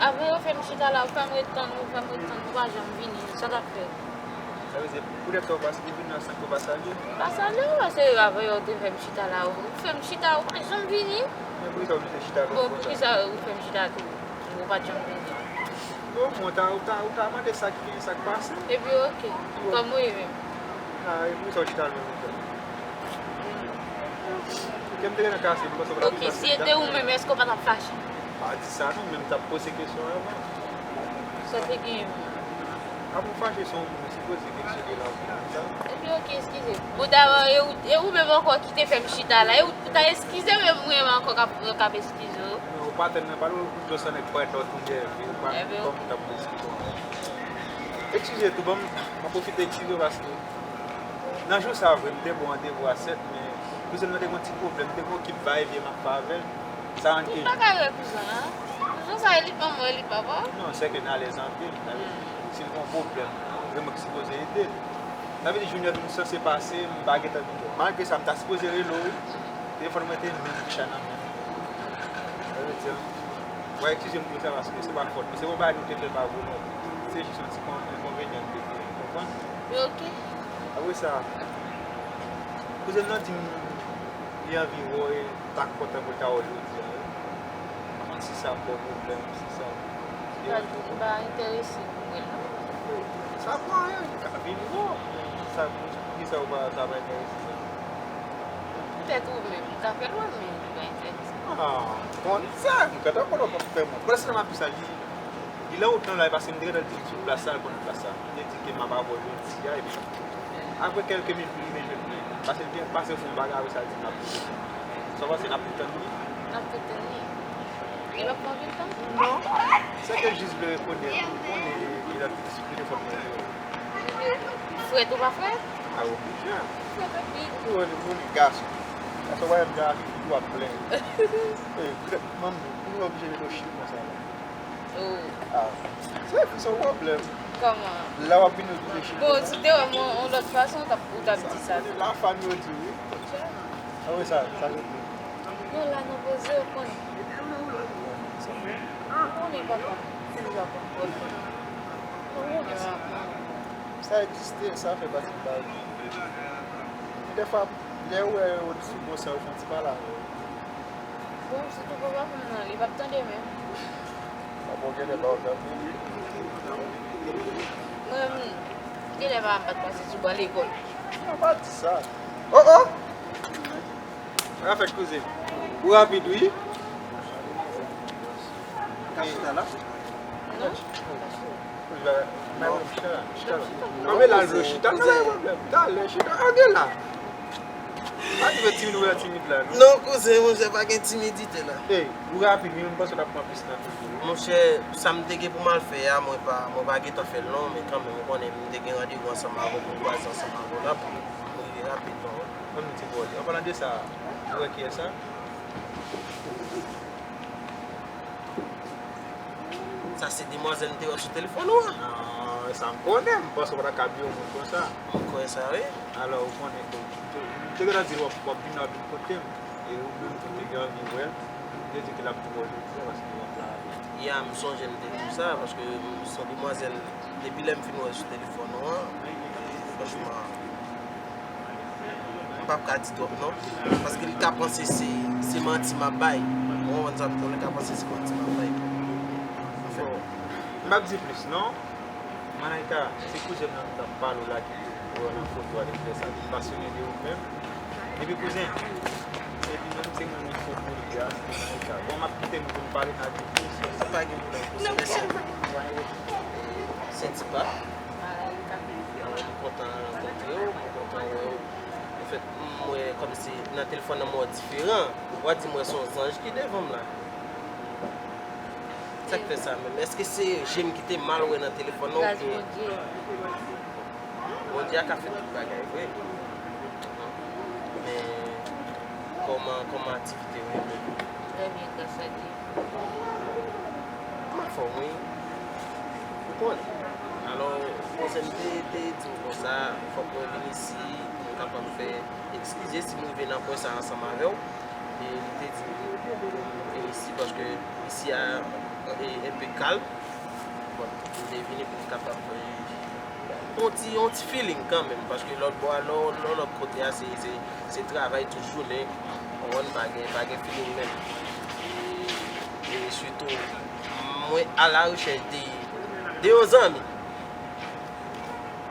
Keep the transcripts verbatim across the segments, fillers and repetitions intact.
Avè yo fè m chita la, ou fè m ret tann ou, ou fè m ret tann ou, ou pa janm vini. Sa t ap fè? Sa vle di, poutèt sa ou pa vin nan san ke w pa salye? M pa salye w, paske avè yo te fè m chita la, ou fè m chita, ou pa janm vini. Men poukisa w oblije chita avè m konsa? Bon, poukisa ou fè m chita tou? Ou pa t janm vini. Bon, mwen ta, ou ta, ou ta mande sa ki gen, sa k pase. Epi, oke. Bon. Kòman w ye menm? Ah, e poukisa w chita avè m konsa? Ke m te gen nan kase, m panse w pa t ap fache. Oke, si e te ou menm, èske w pa t ap fache? Pa di sa non, men m t ap poze kesyon avan. Sa te gen menm? Ap ou fache se yon moun, ou sipoze kesyone la, ou konn sa. Epi, oke, eskize. Bon, dabò, e ou, e ou menm ankò ki te fè m chita la, e ou ta eskize m, e mwen menm ankò k ap, k ap eskize w. Non, ou pa tann nan pale, ou di w se nèg prèt, ou tou gen, ou pa kòm ou t ap eskize w. Eskize tou, ban m, m ap pwofite eskize w paske nan jou sa vre, m te gen yon randevou a sèt, men kouzen m nan te gen yon ti pwoblèm, m te gen yon kip va e vyen m ap fè avè l. Sa rann ke... M pa ka wè kouzen an. Kouzen sa, e li manman, e li papa? Non, sè ke n alèz anpil. Sa vle di, si l gen yon pwoblèm, se mwen ki sipoze ede l. Sa vle di, jounen an vin sanse pase, m pa gentan vin wè w. Malgre sa, m ta sipoze rele w, wi. Telefòn mwen te menm ki chay nan men m. Sa vle di, w a eskize m pou sa paske se pa fòt mwen. Se yon bagay nou te fè pa volonte. Se jis yon ti kon-, enkonvenyan nou te genyen, ou konprann? Oke. Apre sa, kouzen nan di m li anvi wè w e ta kontan pou l ta wè w jodi a, wi. M pa konn si sa ba w pwoblèm, si sa deranje w. Li pa enterese pou wè l, non. Sa pa anyen, li ka vin wè w. Sa, poukisa ou pa, sa pa enterese sa? Poutèt ou menm, ou ka fè l wè, men li pa enterese. Ah, konn sa, m gentan konnen w p ap fè mwen. Prensipal m ap di sa, li, li nan wout lan la, e paske m te gentan di l sou plas la, l konn plas la. M te di ke m ap avè w jodi a, epi apre kèlke minit, li rive jwenn mwen. Paske l te pase fè yon bagay avè sa, l di m ap vini. Sa w panse, n ap tou tann li? N ap tou tann li. E l ap pran anpil tan? Non. Se ke l jis vle rekonèt, ou konnen, li ap diskite fòk mwen di w. Frèt ou pa frèt? A, oblije. Frèt anpil. Ou di moun gason. Gason pa janm gen afè, ou ap plenyen. E, manmi, ou oblije mete w chip konsa la. Oh. Ah, se, se yon pwoblèm. Kòman? La w ap vin oblije chip. Bon, si w te wè m yon, yon lòt fason, w t ap, ou t ap di sa. Sa, se la fanmi yo di wi. Apre sa, sa yo di. Non, la nan poze, ou konnen. Ou konnen papa, se deja konn pwoblèm. Ou konnen papa. Sa egziste, sa fè pati de lavi. Dèfwa, lè ou wè yo sou bon san, yo fè yon ti pale avè w. Bon, sitou papa m nan, li p ap tande menm. Papa w genlè pa w tande. Mwen menm, genlè papa m pa t pase sou ban lekòl. Non, pa di sa. Oh, oh! Sa fèt kouzen. Ou rapid, wi. Ka chita la? Non. Anbe la, l vle chita, l pa gen pwoblèm. Talè, chita, anbe la. Pa di mwen timid, ou wè timid la, non. Non, kouzen, monchè, pa gen timidite la. Ey, ou rapid, wi, m panse w t ap pran plis nan toujou, wi. Monchè, sa m te gen pou m al fè a, mwen pa, mwen pa gentan fè l non, men kanmenm, ou konnen, m te gen randevou ansanm avè w pou m kwaze ansanm avè w la, pou m rive rapid non. Ban m di bò li. An palan de sa, ou wè kiyès sa? Sa se demwazèl m te wè sou telefòn ou an. Ah, sa m konnen, m panse w pa ta ka bliye yon moun konsa. M kwè sa, wi. Alò, ou konnen, bon, m te, m te gentan di l w ap, w ap vin, w ap vin kote m. E ou menm tou te gen anvi wè l. M te di ke l ap tou wè w jodi a, paske w ap la avè l. Ya, m sonje m te di w sa, paske se yon demwazèl, depi lè m fin wè l sou telefòn ou an, franchman, m p ap ka di twòp non, paske li ka panse se, se manti m ap bay. Ou konprann sa m di w, li ka panse se manti m ap bay. Bon, m p ap di plis non. Manaika, se kouzen m nan m t ap pale w la ki te wè w nan foto a, li te fè sa, li pasyone de ou menm. Epi kouzen, epi menm se moun li fo pou li a, Manaika. Bon, m ap kite nou pou nou pale nan di plis. Pa gen pwoblèm, kouzen, mèsi. Se Tipa. Mwen kontan rankontre w, mwen kontan wè w. Anfèt, m wè kòmsi nan telefòn nan m wè w diferan. W a di m wè se yon zanj ki devan m la. Sa k fè sa menm? Èske se je m ki te mal wè nan telefòn nan oubyen? Gras Bondye. Bondye a ka fè tout bagay vre. Men, kòman, kòman aktivite w ye menm? Trè byen, gras a Dye. M anfòm wi. Ou konnen. Alò, kouzen m te, te di w konsa, fòk mwen vin isi, mwen kapab fè, eskize si m rive nan pwen sa ansanm avè w. E li te di m, e isi, paske isi a e, enpe kalm. Bon, m te vini pou m kapab, e, yon ti, yon ti feeling kanmenm, paske lòt bò a, lò, lò, lòt kote a, se, se, se travay tout jounen. Ou konprann, pa gen, pa gen feeling menm. E, e sitou, mwen a la rechèch de, de yon zanmi.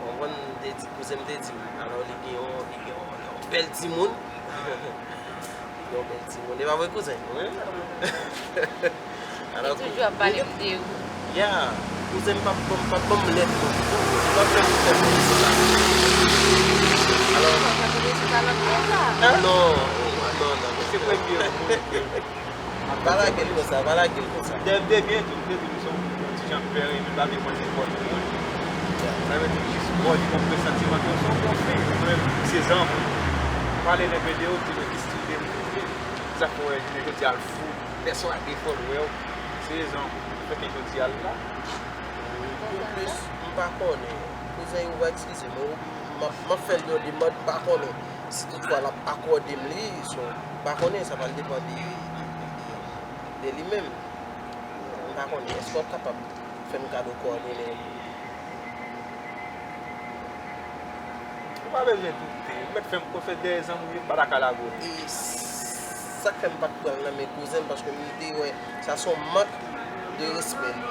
Ou konprann, m te di, kouzen m te di m, alò li gen yon, li gen yon, yon bèl timoun. Li gen yon bèl timoun. E pa vre, kouzen? Wi. Alò, li toujou ap pale m de ou. Ya, kouzen m p ap ban m, p ap ban m lèt non. Li p ap fè m fè konn sa. Alò, ah non, non, non, non. Se premye moun. Pa lage l konsa, pa lage l konsa. Dev te byen tou, te di m se yon ti jan pè, epi l pa vle pran nenpòt moun. Sa vle di jis bò li konn presantiman ke se yon bon fi, mwen menm se zanmi. Pale nan videyo, di mwen ki stil de moun li ye. Sa fè w wè jounen jodi a l fou, pèswade fò l wè w. Se rezon ki fè ke jodi a l la. Pou plis, m pa konnen. Kouzen, ou va eskize m, m ap, m ap fè l yon demann, m pa konnen si toutfwa l ap akòde m li, so, m pa konnen, sa pral depann de, de, de, de li menm. M pa konnen, èske w ap kapab fè m kado kowòdone w? Ou pa bezwen doute, ou mèt fè m konfyans, dèyè zanmi w yo, m pa ta ka lage w. E sa k fè m pa t pran l nan men kouzen m, paske m te wè sa se yon mank de respè li.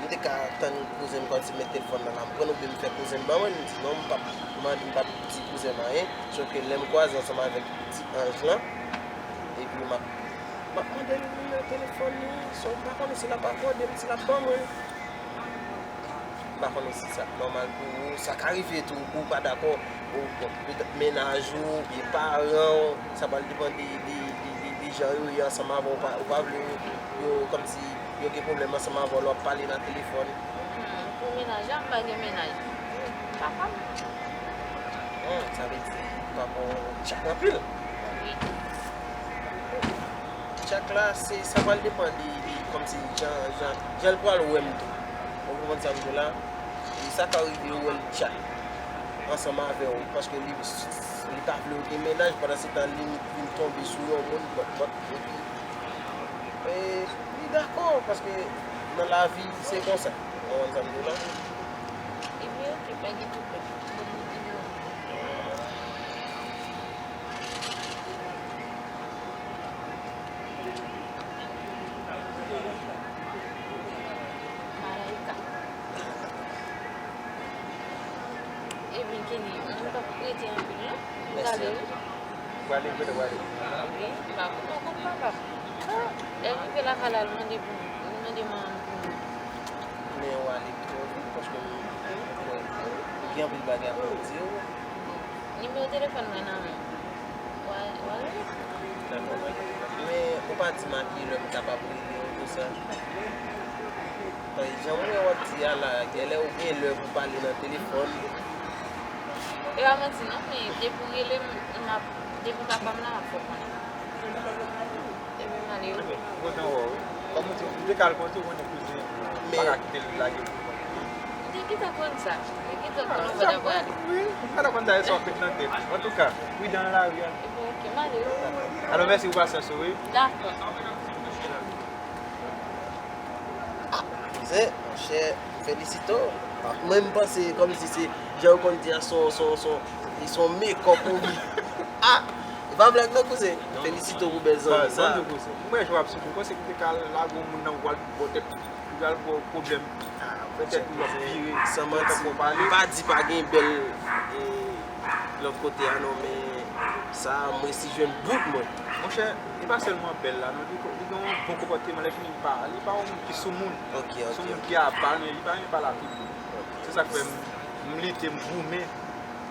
M te ka tann kouzen m kòmsi met telefòn nan la, m pran l oubyen m fè kouzen m ban mwen l, m di non, m p ap mande, m p ap di kouzen m anyen. Sòf ke lè m kwaze ansanm avèk ti anj lan, epi m ap, m ap mande l nimewo telefòn li, so m pa konnen si l ap akòde m, si l ap ban mwen l. M pa konnen si sa ap nòmal pou ou. Sa ka rive tou, ou pa dakò, ou, bon, petèt mennaj ou, oubyen paran w, sa pral depann de, de, de, de, de jan yo ye ansanm avè w, ou pa, ou pa vle yo, kòmsi yo gen pwoblèm ansanm avè w, lè w ap pale nan telefòn. Hmm, pou mennaj la, m pa gen mennaj. Papa m. Hmm, sa vle di, papa w tchak anpil. Wi. Tchak la, se, sa pral depann de, de, kòmsi jan, jan, jan l pral wè m tou. Ou konprann sa m di w la? E sa ka rive ou wè l tchak ansanm avè w, paske li, li pa vle w gen mennaj, pandan se tan li vin tonbe sou yon moun, bòt, bòt, epi, e, li dakò, paske nan lavi, se konsa. Ou konprann sa m di w la? Ebyen, oke, pa gen pwoblèm. Ban m nimewo. Malaika. Ebyen, Kenny, nou p ap rete anpil, non? Nou prale, wi. Ou prale, kote w prale? Wi, m pa konn, m pa konn papa m. Lè l rive lakay la, l mande pou nou, l mande manman m pou nou. Men w ale twò vit, paske m, m kwè ou gen anpil bagay pou w di yo. Nimewo telefòn mwen nan men w. W a, w a rele. Dakò, pa gen pwoblèm. Men ou pa di m a ki lè m kapab rele w, tou sa. Paske jan mwen wè w ap di a la, genlè ou gen lè pou pale nan telefòn. E pa manti non, men depi w rele m, m ap, depi w pa pa m la, m ap fè w konnen. Epi m ale wi. Kontan wè w wi. Kòm ou di, m te ka al konte w konnen kouzen m pa ka kite l lage pou mwen. M te gentan konn sa. M te gentan konn ou pa ta prale. Wi, m pa ta konn sa, e sa w ap met nan tèt ou. Antouka, pridan nan lari a. Epi oke, m ale wi. Alò, mèsi pou pasyans ou wi. Dakò. Kouzen, monchè, m felisite w. Mwen, m panse kòmsi se jan yo konn di a, se yon, se yon, se yon, se yon mekòp ou vin. Ah! E pa blag non, kouzen. Felisite w pou bèl zanmi sa. Ban nou, kouzen. Mwen, jan w ap soufri, ou panse ki te ka lage yon moun nan ou al bò tèt, ou al bò pwoblèm. Petèt ou ap vire, san manti, m pa di pa gen bèl, e, lòt kote a non, men sa a, m resi jwenn bout mwen. Monchè, li pa sèlman bèl la non, li, li gen yon bon konpòteman, lè fini li pa, li pa yon moun ki sou moun. Ok, ok. Se yon moun ki apa, men li pa renmen pale a piblik. Se sa k fè m, m lite, m goumen.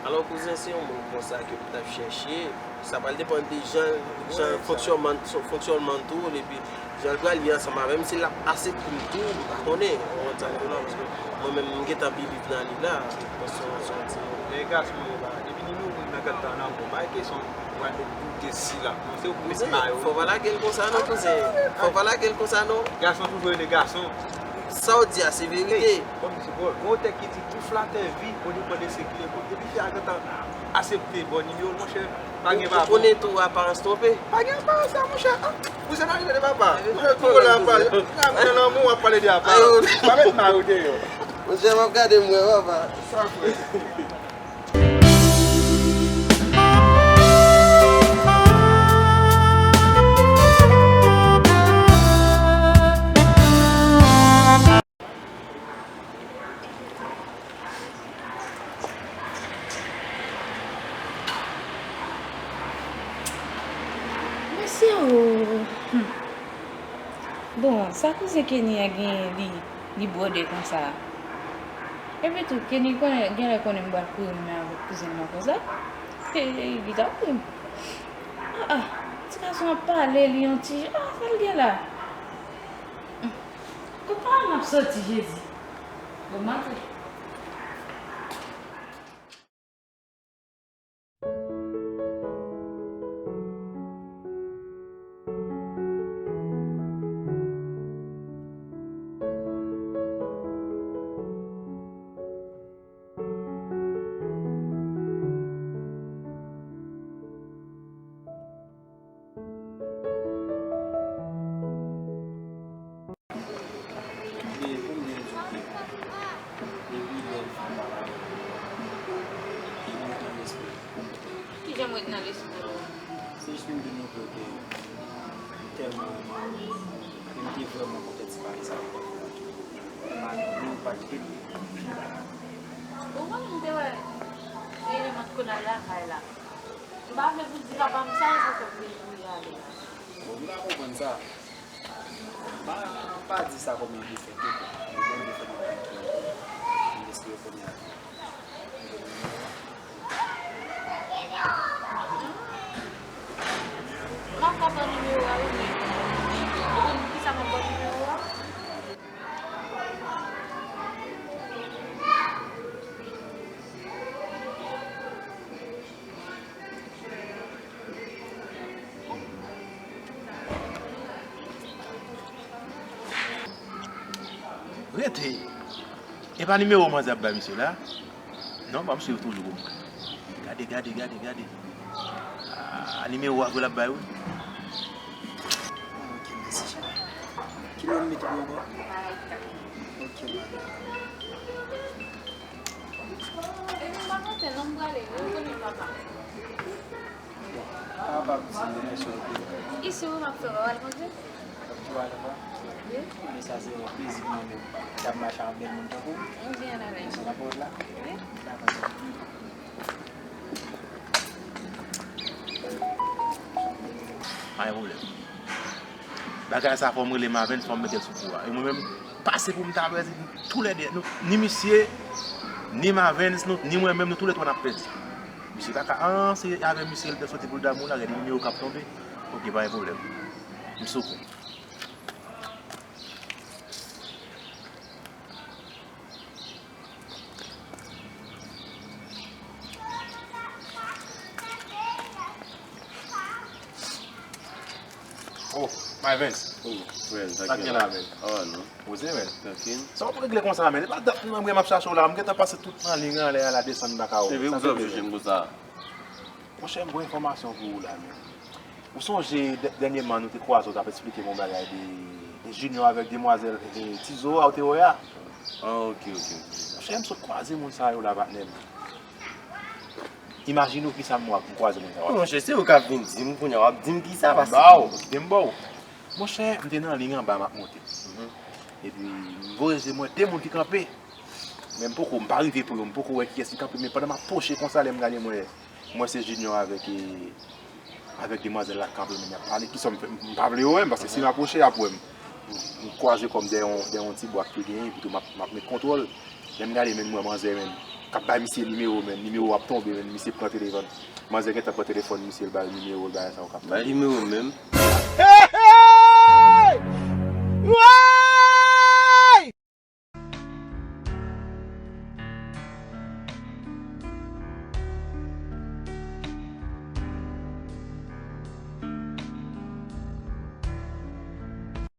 Alò, kouzen, se yon moun konsa ke m t ap chèche. Sa pral depann de jan, jan fonksyònman, fonksyònman tou, epi jan l pral ye ansanm avè m, si l ap aksepte m tou, m pa konnen. Ou konprann sa m di w la, paske mwen menm, m gentan believe nan li la. Paske se yon ti moun. Men gason yo la, depi nimewo moun nan gentan nan men w, pa gen kesyon pou al met doute si l ap. Non, se ou ki met mayo. Fò w pa lage l konsa non, kouzen. Fò w pa lage l konsa non. Gason toujou rele gason. Sa w di a se verite. Bon, bon, gon tèks ki di, tou flatè vi, o depan de se ki le bon. Depi fi a gentan aksepte ba w nimewo l, monchè, pa gen papa. Ou konnen tou, aparans twonpe. Pa gen aparans la, monchè. Ah, ou se mari de papa. Ou fè kou la, pa. Nan lanmou, w ap pale de aparans. Pa met mari w deyò. Monchè, m ap gade m wè, papa. Sa fè. Mesye o! Hmm. Bon, sa kouzen Kenny a genyen li, li bwode konsa a? Epi tou, Kenny konnen, genlè konnen m pral kouri menm avèk kouzen m nan konsa. E, e, li t ap ri m. Ah, ah, ti gason ap pale, li yon ti, ah, sa l gen la? Hmm. Kòman m ap soti, Jezi? Bon, m antre. Depi lè m fin pale avè w, depi lè m fin pale avè w, m ret nan lespri w. Kijan m ret nan lespri w? Se jis pou m vin montre w ke m tèlman renmen w, e m te vrèman kontan ti pale sa avè w. Malgre w pa t vle. Ou konnen m te wè eleman t konn al lakay la. M pa vle pou di papa m sa, e sa fè m te kouri ale la. Bon, m ka konprann sa. Pa, pa di sa kòm yon defèt, non. Ou konn defèt nan vi m tou. M espere kounye a. M ap ba w nimewo a, wi, men ou konn poukisa m ap ba w nimewo a? Rete! E pa nimewo manzè ap bay misye la? Non, ban m swiv toujou pou m wè. Gade, gade, gade, gade. Ah, nimewo a vre l ap bay, wi. Ok, mèsi, cheri. Ki non m mete pou ou ankò? Malaika. Ok, Malaika. Epi m pa kontan non m prale, wi, ou konnen papa. Bon, pa kapab di mèsi anpil. Isi wi m ap fè w al konte? M ap tou al anba. Wi. Men sa se yon plezi pou mwen menm. K ap mache ak bèl moun tankou w. Ou byen alèz. Mèsi, m ap wè w la. Wi. Dakò. Pa gen pwoblèm. Bagay sa fò m rele Mavens, fò m mete l sou kou a. E mwen menm, pase pou m ta pèdi toulède. Nou, ni misye, ni Mavens, nou, ni mwen menm, nou toulètwa n ap pèdi. Misye pa ka, an, se avè misye l te soti pou l damou la, gade nimewo k ap tonbe. Ok, pa gen pwoblèm. M sou kou. Oh, Mavens. Oh, frè, sa k gen la, men? Awa non. Poze, men. Trankil. Sa w ap regle konsa, men? E pa dat mwen m ap chache w la. M gentan pase tout nan liy an, anlè a la, desann baka w. Se vre pou sa w ap chèche m konsa? Monchè, m gon enfòmasyon pou ou la, men. Ou sonje dè-, dènyèman nou te kwaze, w t ap eksplike m yon bagay de, de Junior avèk demwazèl, e, Tizo a, ou te wè a? Ah, ok, ok, ok. Monchè, m sot kwaze moun sa yo la, patnè m. Imajine w kisa m wè, m kwaze moun sa yo. Monchè, se ou k ap vin di m kounye a, w ap di m kisa, paske... Ba w, kite m ba w. Monchè, m te nan liy anba, m ap monte. Mhm. Epi, m voye je m wè de moun ki kanpe. Men m poko, m pa rive pou yo, m poko wè kiyès ki kanpe, men pandan m ap pwoche konsa, lè m gade, m wè, m wè se Junior avèk, e, avèk demwazèl la k kanpe, men y ap pale, kisa m fè, m pa vle yo wè m, paske si m apwoche, y ap wè m. M, m kwaze kò m dèyè yon, dèyè yon ti bwa k te genyen, epi tou m ap, m ap met kontwòl. Lè m gade, men m wè manzè, men, k ap bay misye nimewo, men, nimewo ap tonbe, men, misye pran telefòn. Manzè gentan pran telefòn misye, l ba l nimewo, l bagay sa yo k ap tonbe. Bay nimewo menm.